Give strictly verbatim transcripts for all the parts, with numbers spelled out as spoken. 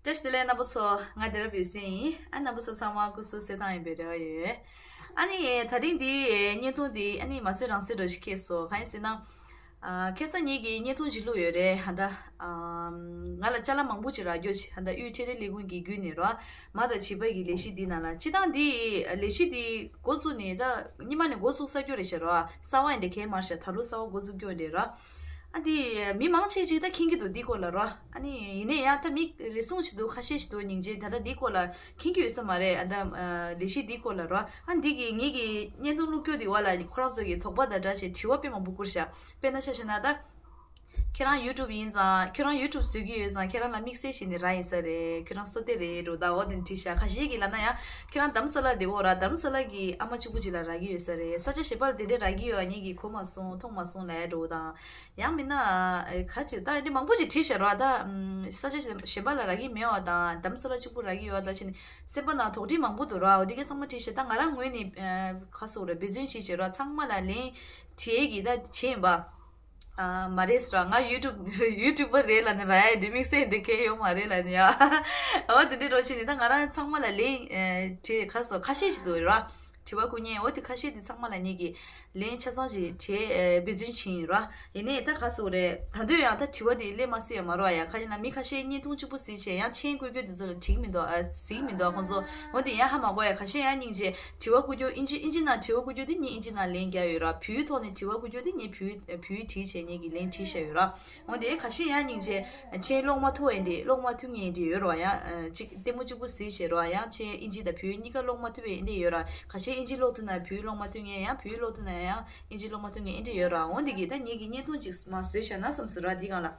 བཀྲ་ཤིས་བདེ་ལེགས་རྣམ་པ་ཚོ། ང་བདེ་རབ་ཡོད་སེ་ཡིན། ཨ་རྣམ་པ་ཚོ་ཚང་མ་སྐུ་གཟུགས་གསལ་ཐང་ཡིན་པའི་རེ་བ་ཡོད། ཨ་ནི་ད་རིང་འདི་བརྙན་ཐུང་འདི་ཨ་ནི་མ་བཟོས་རང་བཟོས་འདྲ་ཞིག་ཁེལ་སོང་། གང་ཡིན་ཟེར་ན། ཨ་ཁ་སང་ངེད་ཀྱིས་བརྙན་ཐུང་ཞིག་བླུགས་ཡོད་རེད། ཧ་ད་ཨམ་ང་ལ་ཅ་ལག་མང་པོ་ཅིག་རག་རྒྱུ་ཅིག་ཧ་ད་དབུས་ཁྲལ་དོན་ལས་ཁུངས་ཀྱི་བརྒྱུད་ནས་རོ། མ་དང་བྱིས་པ་གི་ལས་གཞི་འདི་ནང་ལ་སྤྱིར་བཏང་འདི་ལས་གཞི་འདི་འགོ་བཙུགས་ནས་ད་སྔོན་མ་ནས་འགོ་བཙུགས་ཚར་རྒྱུ་རེད་ཤག་རོ། གསར་པ་ཡིན་འདི་གས་མ་རེད་ཤག་ད་ལོ་གསར་པ་འགོ་བཙུགས་རྒྱུ་འདི་རོ། ཨ་འདི་མི་མང་ཆེ་ཅིག་ད་མཁྱེན་གྱི་འདུག་འདི་སྐོར་ལ་རོ། ཨ་ནི་ཡིན་ནའི་ཡང་ད་མི་རེ་ཟུང་ཅིག་འདུག་ཁ་ཤས་ཤིག་འདུག་སྙིང་རྗེ། ད་ལྟ་འདི་སྐོར་ལ་མཁྱེན་གྱི་ཡོད་ས་མ་རེད། ཨ་ད་ཨ་ལས་གཞི་འདི་སྐོར་ལ་རོ། ཨ་འདི་གི་ངེད་ཀྱི་བརྙན་ཐུང་བླུགས་རྒྱུ་འདི་བ་ལ་ཁོ་རང་ཚོ་གི་དོགས་པ་དང་འདྲ་བྱས་དྲི་བ་དཔེ་མང་པོ་བསྐུར་ཤག་དཔེར་ན་ཆ་བཞག་ན་ད། ཁྱེད་རང་ཡུ་ཊུབ་ཡིན་ཙང་ཁྱེད་རང་ཡུ་ཊུབ་བཟོ་གི་ཡོད་ཙང་ཁྱེད་རང་ལ་དམིགས་བསལ་ཞིག་ནི་རག་ཡིན་ས་རེད། ཁྱེད་རང་བསོད་བདེ་རེད་འགྲོ་ད་འོ་དེ་འདྲ་བྲིས་ཤག་ཁ་ཤས་ཀྱིས་ལབ་ན་ཡང་ཁྱེད་རང་རྡ་རམ་ས་ལ་བསྡད་ཡོད་ར། རྡ་རམ་ས་ལ་གི་ཨ་མ་གཅིག་པུ་ཅིག་ལ་རག་གི་ཡོད་ས་རེད། ས་ཆ་གཞན་པ་ལ་དེ་འདྲ་རག་གི་ཡོད་ཨ་ངེད་ཀྱིས་གོ་མ་སོང་མཐོང་མ་སོང་ལབ་འགྲོ་དང་། ཡང་མིན་ན་ཨ་ག་ཅིག་ད་འདི་མང་པོ་ཅིག་བྲིས་ཤག་ར། ད་ཨམ་ས་ཆ་གཞན་པ་ལ་རག་གི་མེད་པ་དང་རྡ་རམ་ས་ལ་གཅིག་པུ་རག་གི་ཡོད་ད་ཕྱིན་སེམས་པ་ནང་དོགས་འདྲི་མང་པོ་འདུག་ར། འོ་དེ་གས་ཚང་མ་བྲིས་ཤག་ད་ང་རང་ངོས་ནས་ཨ་ག་སོག་རེད་འབད་བརྩོན་བྱེད་བྱེད་ར་ཚང་མ་ལ་ལན་བྲིས་ཀྱི་ད་བྱས་ཡིན་པ། ཨ་མ་རེད་ཟེར་བ། ང་ཡུ་ཊུབ་ཡུ་ཊུབ་པ་རེད་ལབ་ནས་ར་ཡ་འདི་དམིགས་བསལ་འདི་གས་ཡོད་མ་རེད་ལབ་ནས་ཡ། འོ་དེ་འདྲའི་རོ་ཕྱིན་ནས་ད་ང་རང་ཚང་མ་ལ་ལན་ཨ་བྲིས་ཁ་སོ་ཁ་ཤས་ཤིག་འདུག་ར། དྲི་བ་བསྐུར་མཁན་འོ་དེ་ཁ་ཤས་དེ་ཚང་མ་ལ་ངེད་ཀྱིས་ལན་ཆ་ཚང་ཞིག་བྲིས་ཨ་འབད་བརྩོན་བྱས་ཡིན་ར། ཡིན་ནའི་ད་ག་སོ་རེད་ད་དུང་ཡང་ད་དྲི་བ་དེ་སླེབས་མ་སྲིད་ཡ་མ་རོ་ཡ། ཁ་ཅིག་ན་མི་ཁ་ཤས་བརྙན་ཐུང་གཅིག་པུ་གཟིགས་བྱས་ཡང་མཆན་བཀོད་རྒྱུ་དེ་ཚོ་ལ་འགྲིག་མི་འདུག་ཨ་གཟིགས་མི་འདུག་ཁོང་ཚོ། འོ་དེ་ཡང་ཧ་མ་གོ་ཡ། ཁ་ཤས་ཡང་སྙིང་རྗེ་དྲི་བ་བསྐུར་རྒྱུ་ཨིན་ཇི་ཨིན་ཇི་ནང་དྲི་བ་བསྐུར་རྒྱུ་དེ་ངས་ཨིན་ཇི་ནང་ལན་རྒྱག་ཡོད་ར། བོད་ཐོག་ནས་དྲི་བ་བསྐུར་རྒྱུ་དེ་ངས་བོད་བོད་བྲིས་བྱས་ངེད་ཀྱིས་ལན་བྲིས་བཞག་ཡོད་ར། འོ་དེ་ཁ་ཤས་ཡང་སྙིང་རྗེ་མཆན་ཀློག་མ་ཐུབ་པ་ཡིན་དེ་ཀློག་མ་ཐུབ་མཁན་ཡིན་དེ་ཡོད་ར་ཡང་ཨ་གཅིག་ལྟད་མོ་གཅིག་པུ་གཟིགས་བྱས་ར་ཡང་མཆན་ཨིན་ཇི་དང་བོད་གཉིས་ཀ་ཀློག་མ་ཐུབ་པ་ཡིན་དེ་ཡོད་ར། ཁ་ཤས་ཨིན་ཇི་ཀློག་ཐུབ་ན་བོད་ཀློག་མ་ཐུབ་མཁན་ཡང་བོད་ཀློག་ཐུབ་ན་ཡང་ཨིན་ཇི་ཀློག་མ་ཐུབ་མཁན་ཡིན་དེ་ཡོད་ར། འོ་དེ་གི་ད་ངེད་ཀྱིས་བརྙན་ཐུང་གཅིག་མ་བཟོས་བཞག་ན་བསམ་སོང་ར་འདི་སྒང་ལ།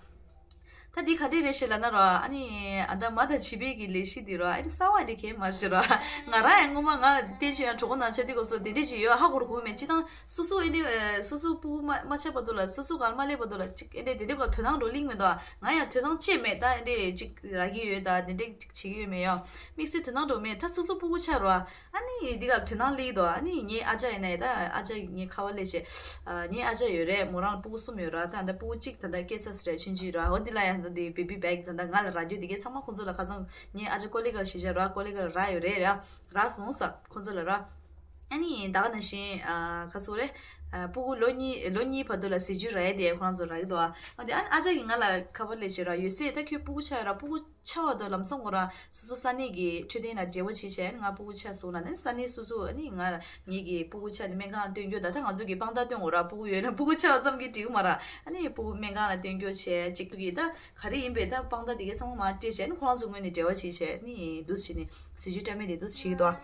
ད་འདི་ག་འདྲས་རེད་ཞེས་ལབ་ན་རོ། ཨ་ནི་ཨ་ད་མ་དང་བྱིས་པའི་གི་ལས་གཞི་འདི་རོ། ཨ་ནི་གསར་པ་འདི་གས་མ་རེད་ཞེས་རོ། ང་རང་ཡང་སྔོན་མ་ང་བསྟན་ཆོས་ཡང་གྲོགས་པོ་ནང་ཆ་དུས་སྐབས་སུ་དེ་འདྲས་ཅིག་ཡོད་ཧ་གོ་རུ་གོ་མེད་ཅི་དང་སོ་སོ་ཨེ་འདྲས་སོ་སོ་སྤུ་གུ་མ་མ་ཆགས་བར་དུ་ལ་སོ་སོ་གར་མ་སླེབས་བར་དུ་ལ་ཅིག་ཨེ་འདྲས་དེ་འདྲས་ག་དོ་སྣང་འགྲོ་གླིང་མེད་དོ། ང་ཡང་དོ་སྣང་བྱེད་མེད་ད་ཨེ་འདྲས་ཅིག་རག་གི་ཡོད་ད་དེ་འདྲས་ཅིག་བྱེད་ཀྱི་ཡོད་མེད་ཡོ། དམིགས་བསལ་དོ་སྣང་འགྲོ་མེད་ད་སོ་སོ་སྤུ་གུ་ཆགས་རོ། ཨ་ནི་འདི་ག་དོ་སྣང་སླེབས་འདུག་ཨ་ནི་ངའི་ཨ་ཅག་ཡིན་ནའི་ད་ཨ་ཅག་ངའི་ཁ་བ་ལས་བྱེད། ཨ་ངའི་ཨ་ཅག་ཡོད་རེད་མོ་རང་ལ་སྤུ་གུ་གསུམ་ཡོད་ར། ད་ད་སྤུ་གུ་གཅིག་ད་ད་སྐྱེས་ཚར་ཟེར་རེད་ཆུང་ཆུང་ར། འོ་འདི་ལ་ཡང་ད་འདི་བེ་བི་བེག་ད་ད་ང་ལ་རག་རྒྱུ་འདི་གས་ཚང་མ་ཁོང་ཚོ་ལ་ཁ་སང་ངའི་ཨ་ཅག་ཀོ་ལི་ག་ལ་ཞིག་བྱ་ར་ཀོ་ལི་ག་ལ་རག་ཡོད་རེད་ར། རག་སོང་ས་ཁོང་ཚོ་ལ་ར། ཨ་ནི་ད་ག་ནང་བཞིན་ཨ་ཁ་སོ་རེད། ཨ་སྤུ་གུ་ལོ་གཉིས་ལོ་གཉིས་བར་དུ་ལ་ཟས་བཅུད་རག་ཡས་དེ་ཁོ་རང་ཚོ་རག་གི་འདུག་ཨ་འོ་དེ་ཨ་ཨ་ཅག་གིས་ང་ལ་ཁ་པར་སླེབས་བྱས་ར་ཡོད་སྲིད་ད་ཁྱོད་སྤུ་གུ་ཆགས་ཡོད་ར་སྤུ་གུ་ཆགས་པ་དང་ལམ་སང་ཁོ་རང་སོ་སོ་ས་གནས་ཀྱི་འཕྲོད་བསྟེན་ལ་འབྲེལ་བ་བྱེད་བྱས་ང་སྤུ་གུ་ཆགས་སོང་ལབ་ནས་ས་གནས་སོ་སོ་ཨ་ནི་ང་ལ་ངེད་ཀྱི་སྤུ་གུ་ཆགས་ནས་སྨན་ཁང་ལ་སྟོན་རྒྱུ་ད་ལྟ་ང་ཚོ་གི་དཔང་རྟགས་སྟོན་དགོས་ར། སྤུ་གུ་ཡོད་ན་སྤུ་གུ་ཆགས་པ་ཙམ་གྱིས་འགྲིག་གི་མ་ར། ཨ་ནི་སྤུ་གུ་སྨན་ཁང་ལ་སྟོན་རྒྱུ་བྱས་གཅིག་ཏུ་གི་ད་ག་རེ་ཡིན་པའི་ད་དཔང་རྟགས་དེ་གས་ཚང་མ་མར་སྤྲད་བྱས་ནས་ཁོ་རང་ཚོ་ངོས་ནས་འབྲེལ་བ་བྱེད་བྱས་ནི་འདུག་བྱས་ནས་ཟས་བཅུད་སྤྲད་མེད་དེ་འདུག་བྱེད་ཀྱི་འདུག་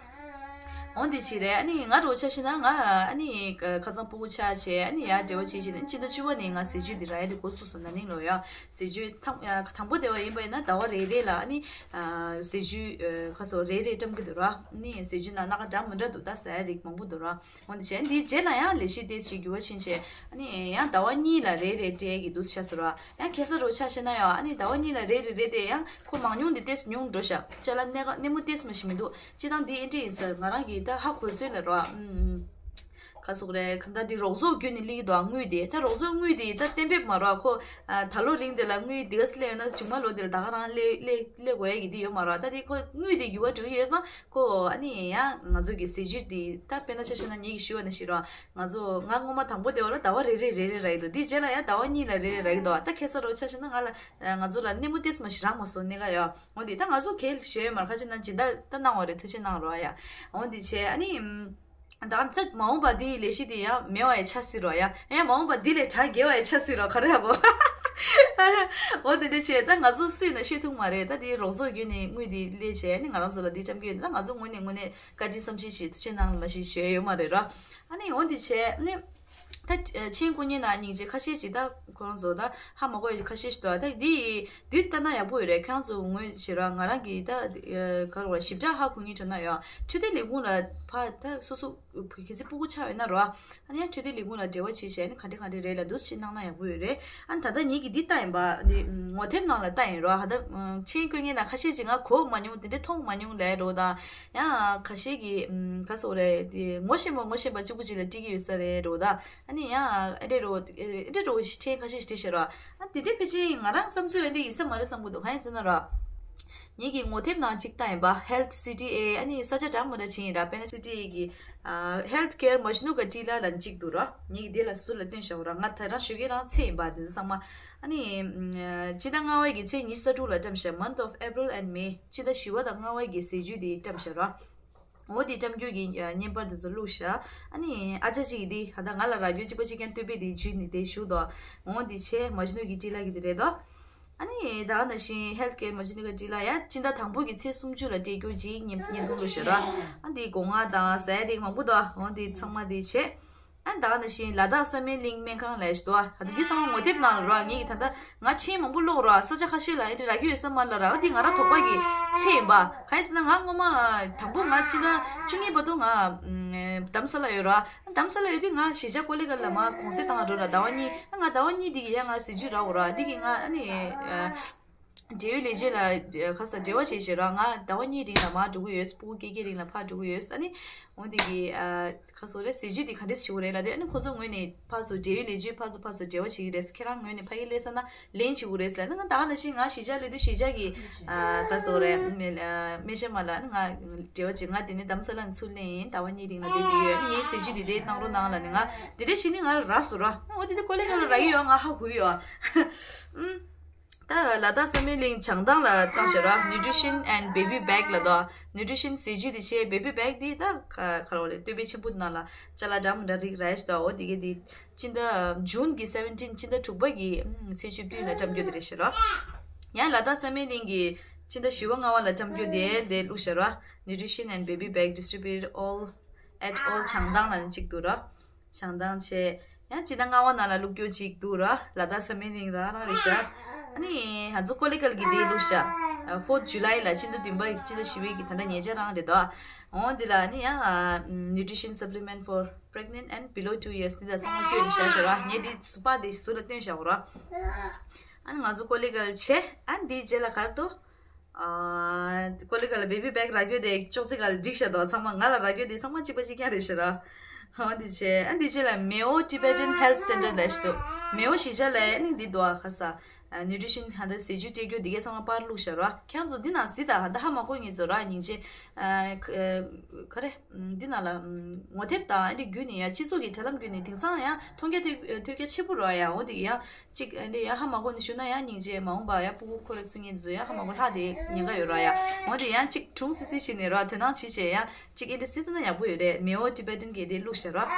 འོ་འདི་བྱས་རེད། ཨ་ནི་ང་རོ་ཆ་ཤི་ན་ང་ཨ་ནི་ཁ་སང་སྤུ་གུ་ཆགས་བྱས་ཨ་ནི་ཡར་འབྲེལ་བ་བྱེད་བྱས་ནས་སྤྱི་ཟླ་བཅུ་པ་ནས་ང་ཟས་བཅུད་འདི་རག་ཡ་དེ་འགོ་ཚུགས་སོང་ན་ནིང་ལོ་ཡ། ཟས་བཅུད་དང་དང་པོ་དེ་བ་ཡིན་པ་ཡིན་ན་ཟླ་བ་རེ་རེ་ལ་ཨ་ནི་ཨ་ཟས་བཅུད་ཨ་ཁ་སོ་རེ་རེ་བཀྲམ་གི་འདུག་ར། ཨ་ནི་ཟས་བཅུད་ནང་སྣ་ཁ་འདྲ་མི་འདྲ་འདུག་ད་ཟ་ཡ་རིགས་མང་པོ་འདུག་ར། འོ་འདི་བྱས་འདིའི་རྗེས་ལ་ཡང་ལས་གཞི་དེ་ཞིག་འགྱུར་བ་ཕྱིན་བྱས་ཨ་ནི་ཡང་ཟླ་བ་གཉིས་ལ་རེ་རེ་སྤྲད་ཀྱི་འདུག་ཤ་ཟེར་བ། ཡང་ཁ་སང་རོ་ཆ་ཤེས་ན་ཡང་ཨ་ནི་ཟླ་བ་གཉིས་ལ་རེ་རེ་རེ་དེ་ཡང་ཁོ་མང་ཉུང་འདི་ཏེས་ཉུང་འགྲོ་ཤག་ཅ་ལག་སྣེ་ག་སྣེ་མོ་ཏེས་མ་ཞིག་མི་འདུག་སྤྱི་བཏང་འདི་ཨེ་འདྲ་ཡིན་ཟེར་ང་རང་གིས་ད་ཧ་གོ་ཚོད་ལ་རོ་ཨ། ཨུམ་ཨུམ། ག་ཟུག་རེད་ག་ད་འདི་རོགས་ཚོགས་བརྒྱུད་ནས་སླེབས་ཀྱི་འདུག་ཨ། དངུལ་དེ་ད་རོགས་ཚོགས་དངུལ་དེ་ད་གཏན་འབེབས་མ་རོགས་ཁོ། ཨ་ད་ལོ་རིང་དེ་ལ་དངུལ་འདི་ག་སེ་སླེབས་ཡོད་ན་མཇུག་མ་ལོ་དེ་ལ་ད་ག་རང་སླེབས་སླེབས་སླེབས་དགོས་ཡ་གི་འདི་ཡོད་མ་རོགས། ད་འདི་ཁོ་དངུལ་དེ་འགྱུར་བ་འགྲོ་གི་ཡོད་ཙང་ཁོ་ཨ་ནི་ཡང་ང་ཚོ་གི་ཟས་བཅུད་འདི་ད་དཔེར་ན་ཆ་བཞག་ན་ངེད་ཀྱིས་ཞུས་པ་ནང་བཞིན་རོ། ང་ཚོ་ང་སྔོན་མ་དང་པོ་དེ་བ་ལ་ཟླ་བ་རེ་རེ་རེ་རེ་རག་གི་འདུག་འདིའི་རྗེས་ལ་ཡང་ཟླ་བ་གཉིས་ལ་རེ་རེ་རག་གི་འདུག་ད་ཁ་སང་རོ་ཆ་བཞག་ན་ང་ལ་ང་ཚོ་ལ་སྣེ་མོ་ཏེས་མ་ཞིག་རག་མ་སོང་སྣེ་ག་ཡོད། འོ་འདི་ད་ང་ཚོ་གལ་ཞུ་ཡོད་མ་རེད། ཁ་ཅིག་ན་སྦྱིན་བདག་ད་གནང་བ་རེད། ཐུགས་རྗེ་གནང་རོགས་ཡ། འོ་འདི་བྱས་ཨ་ནི་ཨམ། ད་ད་མ་འོངས་པ་འདིའི་ལས་གཞི་འདི་ཡང་མེད་པ་ཡང་ཆགས་སྲིད་རོགས་ཡ། ཡང་མ་འོངས་པ་འདི་ལས་གྲ་རྒྱས་པ་ཡང་ཆགས་སྲིད་རོགས་ག་རེ་ཡ་གོ། འོ་འདི་འདྲ་བྱས་ད་ང་ཚོ་སུས་ན་ཤེས་ཐུབ་མ་རེད། ད་འདི་རོགས་ཚོགས་བརྒྱུད་ནས་དངུལ་འདི་སླེབས་བྱས་ཨ་ནི་ང་རང་ཚོ་ལ་འདི་བཀྲམ་གྱི་ཡོད། ད་ང་ཚོ་ངོས་ནས་དངོས་གནས་བཀའ་དྲིན་བསམ་ཤེས་ཤིག་ཐུགས་རྗེ་གནང་མ་ཞིག་ཞུ་ཡ་ཡོད་མ་རེད་རོ། ཨ་ནི་འོ་འདི་བྱས་ཨ་ནི། ད་མཆན་བཀོད་མཁན་ནང་སྙིང་རྗེ་ཁ་ཤས་ཅིག་ད་ཁོ་རང་ཚོ་ད་ཧ་མ་གོ་ཡ་ཁ་ཤས་ཤིག་འདུག་ད་འདི་འདི་ལྟ་ན་ཡག་པོ་ཡོད་རེད། ཁྱེད་རང་ཚོ་ངོས་བྱེད་ར་ང་རང་གི་ད་ག་རེ་བ་ཞིབ་ཕྲ་ཧ་གོ་མཁན་བྱུང་ན་ཡང་འཕྲོད་བསྟེན་ལས་ཁུངས་ལ་ཕ་ད་སོ་སོ་གལ་སྲིད་སྤུ་གུ་ཆགས་ཡོད་ན་རོ། ཨ་ནི་ཡང་འཕྲོད་བསྟེན་ལས་ཁུངས་ལ་འབྲེལ་བ་བྱེད་བྱས་ནི་ག་འདྲ་ག་འདྲ་རེད་ལ་འདུག་སེ་གནང་ན་ཡག་པོ་ཡོད་རེད། ཨ་ནི་ད་ལྟ་ངེད་ཀྱིས་འདི་ལྟ་ཡིན་པ་འདི་ངོ་དེབ་ནང་ལ་ལྟ་ཡིན་རོ། ཧ་ད་མཆན་བཀོད་མཁན་ནང་ཁ་ཤས་ཅིག་ང་གོ་མ་མྱོང་དེ་འདྲ་མཐོང་མ་མྱོང་ལས་རོ་དང་། ཡང་ཁ་ཤས་ཀྱིས་ཨམ་ག་སོག་རེད་དེ་ངོ་ཤེས་པ་ངོ་ཤེས་པ་གཅིག་པུ་གཅིག་ལ་སྤྲད་ཀྱི་ཡོད་ས་རེད་རོ་ད། ཨ་ནི་ཡང་ཨེ་འདྲས་རོ་ཨེ་འདྲས་རོ་ཞིག་ཁྲེན་ཁ་ཤས་ཤིག་བྲིས་ཤག་རོ། ཨ་དེ་འདྲས་ཕལ་ཆེར་ང་རང་བསམ་ཚུལ་ཨེ་འདྲས་ཡིན་ས་མ་རེད་བསམ་གི་འདུག་གང་ཡིན་ཟེར་ན་རོ། ངེད་ཀྱི་ངོ་དེབ་ནང་གཅིག་བཏང་ཡིན་པ། Health C T A ཨ་ནི་ས་ཆ་འདྲ་མི་འདྲ་ཕྱིན་ཡིན་ར། དཔེར་ན་C T A གི་ཨ་Healthcare Majnuka Tilla ལ་གཅིག་འདུག་ར། ངེད་ཀྱི་དེ་ལ་ཟུར་ལ་སྟོན་བཞག་ར། ང་ད་རང་ཞུ་མཁན་རང་ཚད་ཡིན་པ་དེ་ཚོ་ཚང་མ། ཨ་ནི་ཨ་སྤྱི་ཟླ་ལྔ་པའི་གི་ཚེས་ཉི་ཤུ་རྩ་དྲུག་ལ་བཀྲམ་བཞག Month of April and May སྤྱི་ཟླ་བཞི་པ་དང་ལྔ་པའི་གི་ཟས་བཅུད་དེ་བཀྲམ་བཞག་ར། འོ་དེ་བཀྲམ་རྒྱུ་གི་ཨ་བརྙན་པར་དེ་ཚོ་བླུགས་བཞག་ཨ་ནི་ཨ་ཅག་ཅིག་གིས་དེ་ད་ལྟ་ང་ལ་རག་རྒྱུ་གཅིག་པ་གཅིག་རྐྱང་བསྟོད་པའི་དེ་བརྒྱུད་ནས་དེ་ཞུ་དོ། འོ་དེ་བྱས་མ་ཇི་ནུ་གི་ཊི་ལ་གི་དེ་རེད་དོ། ཨ་ནི་ད་ག་ནང་བཞིན་Healthcare Majnuka Tilla ཡ་སྤྱི་ཟླ་དང་པོ་གི་ཚེས་སུམ་ཅུ་ལ་སྤྲད་རྒྱུ་ཅིག་བརྙན་བརྙན་ཐུང་བླུགས་བཞག་ར། ཨ་འདི་སྒོ་ང་དང་ཟས་རིགས་མང་པོ་འདུག་འོ་འདི་ཚང་མ་འདི་བྱས། ཨ་ད་ག་ནང་བཞིན་ལ་དྭགས་བསམ་ཡས་གླིང་སྨན་ཁང་ལ་ཞུ་དོ། ཨ་ད་འདི་ཚང་མ་ངོ་དེབ་ནང་ལ་ར། ངེད་ཀྱི་ད་ལྟ་ང་མཆན་མང་པོ་ཀློག་ར། ས་ཆ་ཁ་ཤས་ལ་ཨེ་འདྲ་རག་གི་ཡོད་ས་མ་ལ་ར། ཨ་འདི་ང་རང་དོགས་པ་གི་ཚད་ཡིན་པ། གང་ཡིན་ཟེར་ན་ང་སྔོན་མ་དང་པོ་ང་སྤྱི་ཟླ་བཅུ་གཉིས་བར་དུ་ང་རྡ་རམ་ས་ལ་ཡོད་ར། རྡ་རམ་ས་ལ་ཡོད་དུས་ང་གཞིས་ཆགས་ཀོ་ལི་གྷལ་ལ་མར་གུང་སེང་བཏང་འགྲོ་ར། ཟླ་བ་གཉིས། ང་ཟླ་བ་གཉིས་འདི་གི་ཡ་ང་ཟས་བཅུད་རག་འོ་ར། འདི་གི་ང་ཨ་ནི་འབྲེལ་ཡོད་ལས་བྱེད་ལ་ཁ་ས་འབྲེལ་བ་བྱེད་བྱེད་ར། ང་ཟླ་བ་གཉིས་རིང་ལ་མར་འགྲོ་གི་ཡོད། ཕྲུ་གུ་སྐྱེ་སྐྱེ་རིང་ལ་ཕར་འགྲོ་གི་ཡོད། ཨ་ནི་འོ་འདི་གི་ཁ་སོ་རེད། ཟས་བཅུད་འདི་ག་འདྲས་ཞུ་རེད་ལ་དེ། ཨ་ནི་ཁོ་ཚོ་ངོས་ནས་ཕར་ཚུར་འབྲེལ་ཡོད་ལས་བྱེད་ཕར་ཚུར་ཕར་ཚུར་འབྲེལ་བ་བྱེད་ཀྱི་རེད། ཁྱེད་རང་ངོས་ནས་ཕ་གི་སླེབས་ས་ན་ལེན་བྱེད་དགོས་རེད་ལ། ཨ་ནི་ང་ད་ག་ནང་བཞིན་ང་གཞིས་ཆགས་སླེབས་དུས་གཞིས་ཆགས་ཀྱི་ཁ་སོ་རེད། སྨན་ཞབས་མ་ལ་ཨ་ནི་ང་འབྲེལ་བ་བྱེད། ང་དེ་ནས་རྡ་རམ་ས་ལ་ནས་ཚུར་སླེབས་ཡིན། ཟླ་བ་གཉིས་རིང་ལ་བསྡད་ཀྱི་ཡོད། ཨ་ནི་ངའི་ཟས་བཅུད་འདི་འདྲས་གནང་རོགས་གནང་ལ་ནི་ང་དེ་འདྲས་བྱས་ནི་ང་ལ་རག་སོང་ར། ཨ་འོ་དེ་འདྲ་ཀོ་ལི་གྷལ་ལ་རག་གི་ཡོད། ང་ཧ་གོ་གི་ཡོད། ཨུམ། ད་ལ་དྭགས་བསམ་ཡས་གླིང་བྱང་ཐང་ལ་བཏང་བཞག་ར། Nutrition and Baby Bag ལ་དོ། Nutrition ཟས་བཅུད་དེ་བྱས། Baby Bag དེ་ད་ག་ག་རེ་ལབ་དགོས་རེད། བསྟོད་པའི་མཆན་བུ་ནང་ལ་ཅ་ལག་འདྲ་མི་འདྲ་རིགས་རག་ཡ་ཞིག་འདུག་འོ་དེ་གས་དེ་སྤྱི་ཟླ་June གི་seventeen སྤྱི་ཟླ་དྲུག་པ་གི་ཚེས་བཅུ་བདུན་ལ་བཀྲམ་རྒྱུ་དེ་རེད་ཤག་ར། ཡང་ལ་དྭགས་བསམ་ཡས་གླིང་གི་སྤྱི་ཟླ་བཞི་པ་ལྔ་པ་ལ་བཀྲམ་རྒྱུ་དེ་དེ་བླུགས་བཞག་ར། Nutrition and Baby Bag distributed all at all བྱང་ཐང་ལ་ནི་གཅིག་འདུག་ར། བྱང་ཐང་བྱས། ཡང་སྤྱི་ཟླ་ལྔ་པ་ནང་ལ་བླུགས་རྒྱུ་གཅིག་འདུག་ར། ལ་དྭགས་བསམ་ཡས་གླིང་རང་རང་རེད་ཤག་ཨ་ནི་ང་ཚོ་ཀོ་ལི་གྷལ་གྱི་དེ་བླུགས་ཤག Fourth July ལ་སྤྱི་ཟླ་བདུན་པ་ཡི་སྤྱི་ཟླ་བཞི་པའི་གི་ད་ལྟ་ཉེ་ཆར་རང་རེད་དོ། འོ་འདི་ལ་ཨ་ནི་ཡང་nutrition supplement for pregnant and below two years འདི་ལ་ཚང་མ་བཀོད་ནས་བཞག་ཤག་ར། ངས་འདི་ཟུར་པ་འདི་ཟུར་ལ་སྟོན་བཞག་ར། ཨ་ནི་ང་ཚོ་ཀོ་ལི་གྷལ་བྱས། ཨ་ནི་འདིའི་རྗེས་ལ་ག་རེ་འདུག་ཨ། ཀོ་ལི་གྷལ་ལ་baby bag རག་རྒྱུ་དེ་ཅོག་ཙེ་ག་ལ་འགྲིག་ཤག་འདུག་ཚང་མ་ང་ལ་རག་རྒྱུ་དེ་ཚང་མ་གཅིག་པ་གཅིག་རྐྱང་རེད་ཤག་ར། ཨ་འདི་བྱས། ཨ་འདི་རྗེས་ལ་མེའོ་Tibetan Health Center ལབ་ཞིག་འདུག་མེའོ་གཞིས་ཆགས་ལ་ཨ་ནི་འདི་འདུག་ཨ་ག་རེ་ཟ། ཨ་nutrition ཧ་ད་ཟས་བཅུད་སྤྲད་རྒྱུ་འདི་གས་ཚང་མ་པར་བླུགས་ཤག་ར། ཁྱེད་རང་ཚོ་འདི་ནང་གཟིགས་དང་། ད་ཧ་མ་གོ་མཁན་ཚོ་ར། སྙིང་རྗེ། ཨ་ག་རེ། འདི་ནང་ལ་ངོ་དེབ་དང་ཨ་འདི་བརྒྱུད་ནས་ཡང་སྤྱི་ཚོགས་ཀྱི་དྲ་ལམ་བརྒྱུད་ནས་དེང་སང་ཡང་མཐོང་རྒྱ་ཐོས་ཐོས་རྒྱ་ཆེ་པོ་རེད་ཡ། འོ་འདི་ཡང་གཅིག་ཨ་འདི་ཡང་ཧ་མ་གོ་ནས་ཞུ་ན་ཡང་སྙིང་རྗེ། མ་འོངས་པ་ཡང་ཕྲུ་གུ་ཁོ་རེ་སྲིད་ངན་ཚོ་ཡང་ཧ་མ་གོ་ལྷག་དེ་ཉེན་ཁ་ཡོད་ར་ཡ། འོ་འདི་ཡང་གཅིག་གྲུང་སི་སི་བྱས་ནས་ར། དོ་སྣང་བྱེད་བྱས་ཡང་གཅིག་ཨ་འདི་གཟིགས་ཐུབ་ན་ཡག་པོ་ཡོད་རེད། མེའོ་Tibetan གིས་དེ་བླུགས་ཤག་ར།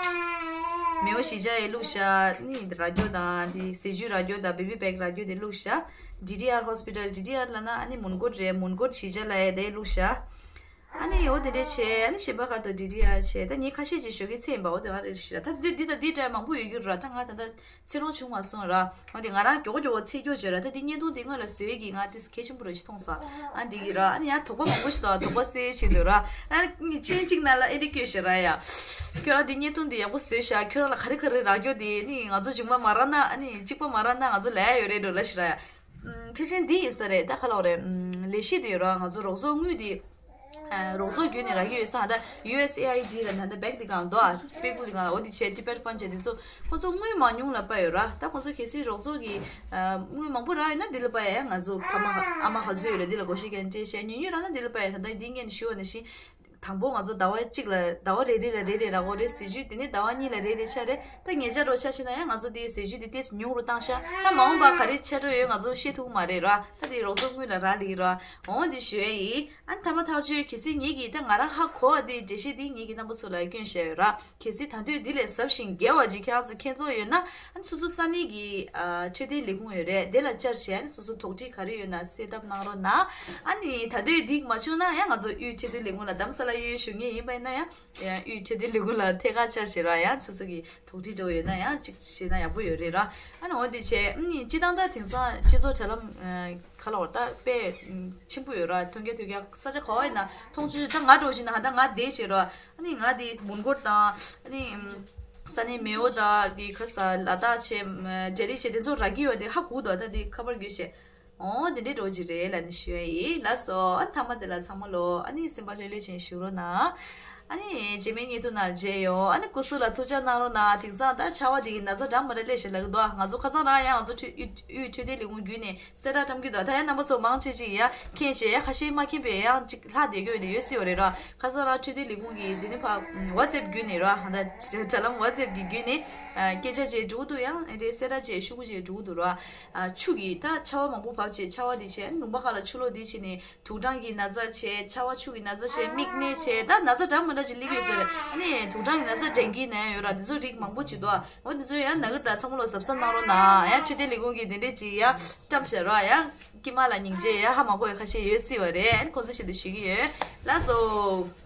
མེའོ་གཞིས་ཆགས་ཡས་བླུགས་ཤག་ནི་རག་རྒྱུ་དང་དེ་ཟས་བཅུད་རག་རྒྱུ་དང་baby bag རག་རྒྱུ་དེ་བླུགས་ཤག D D R hospital། D D R ལབ་ན་ཨ་ནི་མོན་གྷོ་རེད། མོན་གྷོ་གཞིས་ཆགས་ལ་ཡས་དེ་བླུགས་ཤག་ཨ་ནི་འོ་དེ་འདྲས་བྱས། ཨ་ནི་གཞན་པ་ཁར་དུ་D D R བྱས། ད་ངས་ཁ་ཤས་ཅིག་ཞུ་གི་ཚེ་ཡིན་པ། འོ་དེ་ག་རེ་ཞིག་ད་དེ་འདི་དང་འདི་འདྲ་མང་པོ་ཡོད་རྒྱུ་ར། ད་ང་ད་ལྟ་ཚེ་ལོང་བྱུང་མ་སོང་ར། འོ་དེ་ང་རང་མགྱོགས་པོ་མགྱོགས་པོ་ཚེ་སྐྱོ་བྱོས་ར། ད་དེ་བརྙན་ཐུང་དེ་སྔོན་ལ་བཟོས་ཀྱི་ང་དེ་གལ་ཆེན་པོ་རེ་ཞིག་མཐོང་སོང་། ཨ་འདི་གི་ར། ཨ་ནི་ཡང་དོགས་པ་མང་པོ་ཞིག་འདུག་དོགས་པ་སེལ་བྱེད་འདོད་ར། ཨ་ནི་ཅན་གཅིག་ནང་ལ་ཨེ་འདྲས་བསྐྱོད་ཤག་ར་ཡ། ཁྱོད་རང་དེ་བརྙན་ཐུང་དེ་ཡག་པོ་བཟོས་ཤག་ཁྱོད་རང་ལ་ག་རེ་ག་རེ་རག་རྒྱུ་དེ་ནི་ང་ཚོ་མཇུག་མ་མ་རག་ན། ཨ་ནི་གཅིག་པ་མ་རག་ན་ང་ཚོ་ལས་ཡ་ཡོད་རེད་འགྲོ་ལབ་ཤག་ར་ཡ། ཕལ་ཆེར་འདི་ཡིན་ས་རེད། ད་ག་ལབ་དགོས་རེད། ལས་གཞི་དེ་ཡོད་ར། ང་ཚོ་རོགས་ཚོགས་དངུལ་དེ་ཨ་རོགས་ཚོགས་བརྒྱུད་ནས་རག་གི་ཡོད་ས། ད་ཡུ་ཨེས་ཨེ་ཨའི་ཌི་ལ་ད་ལྟ་བེག་དེ་གང་འདུག་ཨ། པེ་ཀུ་དེ་གང་ལ་འོ་དེ་བྱས། Tibet Fund བྱས། དེ་ཚོ་ཁོ་ཚོ་དངུལ་མང་ཉུང་ལ་དཔག་ཡོད་ར། ད་ཁོ་ཚོ་གལ་སྲིད་རོགས་ཚོགས་ཀྱི་ཨ་དངུལ་མང་པོ་རག་ཡོད་ན་འདི་ལ་དཔག་ཡ། ཡང་ང་ཚོ་ཕ་མ་ཨ་མ་ག་ཚོད་ཡོད་རེད། འདི་ལ་བགོ་བཤའ་གན་སྤྲད་བྱས། ཉུང་ཉུང་རག་ན་འདི་ལ་དཔག་ཡ། ད་ལྟ་འདི་སྔོན་ཞུས་པ་ནང་བཞིན། དང་པོ་ང་ཚོ་ཟླ་བ་གཅིག་ལ་ཟླ་བ་རེ་རེ་ལ་རེ་རེ་རག་གི་རེད་ཟས་བཅུད། དེ་ནས་ཟླ་བ་གཉིས་ལ་རེ་རེ་ཆགས་རེད། ད་ཉེ་ཆར་རོ་ཆ་བཞག་ན་ཡང་ང་ཚོ་དེའི་ཟས་བཅུད་དེ་ཏོག་ཙམ་ཉུང་རུ་བཏང་ཤག་ད་མ་འོངས་པ་ག་རེ་ཆགས་འགྲོ་ཡོད་ང་ཚོ་ཤེས་ཐུབ་ཀྱི་མ་རེད་ར། ད་དེ་རོགས་ཚོགས་དངུལ་ལ་རག་ལས་ཀྱི་ར། འོ་འདི་ཞུ་ཡ་ཡིན། ཨ་ནི་མཐའ་མ་ཐག་གཅོད་གལ་སྲིད་ངེད་ཀྱིས་ད་ང་རང་ཧ་གོ་བ་དེ་འགྲེལ་བཤད་དེ་ངེད་ཀྱིས་རྣམ་པ་ཚོ་ལ་སྐྱོན་བཤད་ཡོད་ར། གལ་སྲིད་ད་དུང་འདི་ལས་ཟབ་ཞིང་རྒྱས་པ་ཅིག་ཁྱེད་རང་ཚོ་མཁྱེན་རྟོགས་ཡོད་ན། ཨ་ནི་སོ་སོ་ས་གནས་ཀྱི་ཨ་འཕྲོད་བསྟེན་ལས་ཁུངས་ཡོད་རེད། དེ་ལ་བཅར་བྱས། ཨ་ནི་སོ་སོ་དོགས་འདྲི་ག་རེ་ཡོད་ན་སེལ་ཐབས་གནང་རོགས་གནང་། ཨ་ནི་ད་དུང་འདི་མ་བྱུང་ན་ཡང་ང་ཚོ་དབུས་འཕྲོད་བསྟེན་ལས་ཁུངས་ལ། རྡ་རམ་ས་ལ་གཡས་གཡོན་བཞུགས་མཁན་ཡིན་པ་ཡིན་ན་ཡང་ཡང་དབུས་འཕྲོད་བསྟེན་ལས་ཁུངས་ལ་ཐད་ཀར་བཅར་བྱས་ར། ཡང་སོ་སོ་གི་དོགས་འདྲི་འདྲ་བོ་ཡོད་ན་ཡང་གཅིག་བྱས་ན་ཡག་པོ་ཡོད་རེད་ར། ཨ་ནི་འོ་དེ་བྱས། ཨ་ནི་སྤྱིར་བཏང་ད་དེང་སང་སྤྱི་ཚོགས་དྲ་ལམ་ཨ་ག་ལབ་དགོས་རེད། ད་དཔེ་ཨ་ཆེན་པོ་ཡོད་ར། མཐོང་རྒྱ་ཐོས་རྒྱ་ས་ཆ་ག་པར་ཡིན་ན་མཐོང་ཆོས། ད་ང་འདྲ་བོ་བྱས་ན་ད་ང་བསྡད་བྱས་ར། ཨ་ནི་ང་དེ་མོན་གྷོ་དང་། ཨ་ནི་ས་གནས་མེའོ་དང་དེ་ག་རེ་ཟ། ལ་དྭགས་བྱས། ཨ་ལྡི་ལི་བྱས། དེ་ཚོ་རག་གི་ཡོད་དེ་ཧ་གོ་འདུག་ད་དེ་ཁ་པར་བརྒྱུད་བྱས། འོ་དེ་འདྲའི་འདྲ་བོ་ཅིག་རེད་ལབ་ནས་ཞུ་ཡ་ཡིན། ལགས་སོ། ཨ་མཐའ་མ་དེ་ལ་ཚང་མ་ལོ་ཨ་ནི་སེམས་པ་ལྷོད་ལྷོད་བྱས་བཞུགས་རོགས་གནང་། ཨ་ནི་རྗེས་མའི་བརྙན་ཐུང་ནང་མཇལ་ཡོང་། ཨ་ནི་སྐུ་གཟུགས་ལ་ཐུགས་ཅག་གནང་རོགས་གནང་། དེང་སང་ད་ཆར་པ་འདི་གི་ན་ཚ་འདྲ་མི་འདྲ་སླེབས་བཞིན་ལབ་ཀྱི་འདུག་ང་ཚོ་ཁ་སང་རང་ཡང་ང་ཚོ་འཕྲོད་དབུས་འཕྲོད་བསྟེན་ལས་ཁུངས་བརྒྱུད་ནས་གསལ་བསྒྲགས་བཀྲམ་གྱི་འདུག་ད་ཡང་རྣམ་པ་ཚོ་མང་ཆེ་ཅིག་ཡང་མཁྱེན་བྱས། ཡང་ཁ་ཤས་མ་མཁྱེན་པའི་ཡང་ཅིག་ལྷག་བསྡད་ཀྱི་ཡོད་ནི་ཡོད་སྲིད་པ་རེད་ར། ཁ་སང་རང་འཕྲོད་བསྟེན་ལས་ཁུངས་ཀྱི་འདི་ནི་ཕ་ཝ་ཙེབ་བརྒྱུད་ནས་ར། ད་དྲ་ལམ་ཝ་ཙེབ་ཀྱི་བརྒྱུད་ནས་སྐད་ཆ་བྱས་འགྲོ་གི་འདུག་ཡང་དེ་འདྲའི་གསལ་བསྒྲགས་བྱས་ཤོག་གུ་བྱས་འགྲོ་གི་འདུག་ར། ཆུ་གི་ད་ཆར་པ་མང་པོ་བབས་བྱས་ཆར་པ་འདི་བྱས་ལུང་པ་ཁག་ལ་ཆུ་ལོག་འདི་བྱས་ནས། དུག་སྦྲང་གི་ན་ཚ་བྱས། ཆར་པ་ཆུ་གི་ན་ཚ་བྱས། མིག་ནད་བྱས། ད་ན་ཚ་འདྲ་མི་འདྲ་ཅིག་སླེབས་ཡོད་ཟེར། ཨ་ནི་དུག་སྦྲང་གི་ན་ཚ་ཌེང་གི་ན་ཡང་ཡོད་ར། འདི་ཚོ་རིགས་མང་པོ་ཅིག་འདུག་འོ་འདི་ཚོ་ཡང་ན་གི་ད་ཚང་མ་ལ་གཟབ་གཟབ་གནང་རོགས་གནང་། ཡང་འཕྲོད་བསྟེན་ལས་ཁུངས་ཀྱིས་འདི་འདྲས་ཅིག་ཡང་བཀྲམ་བཞག་ར། ཡང་དཀྱིལ་མ་ལ་སྙིང་རྗེ་ཡང་ཧ་མ་གོ་བའི་ཁ་ཤས་ཡོད་སྲིད་པ་རེད། ཁོང་ཚོ་ཆེད་དུ་ཞུ་གི་ཡོད། ལགས་སོ།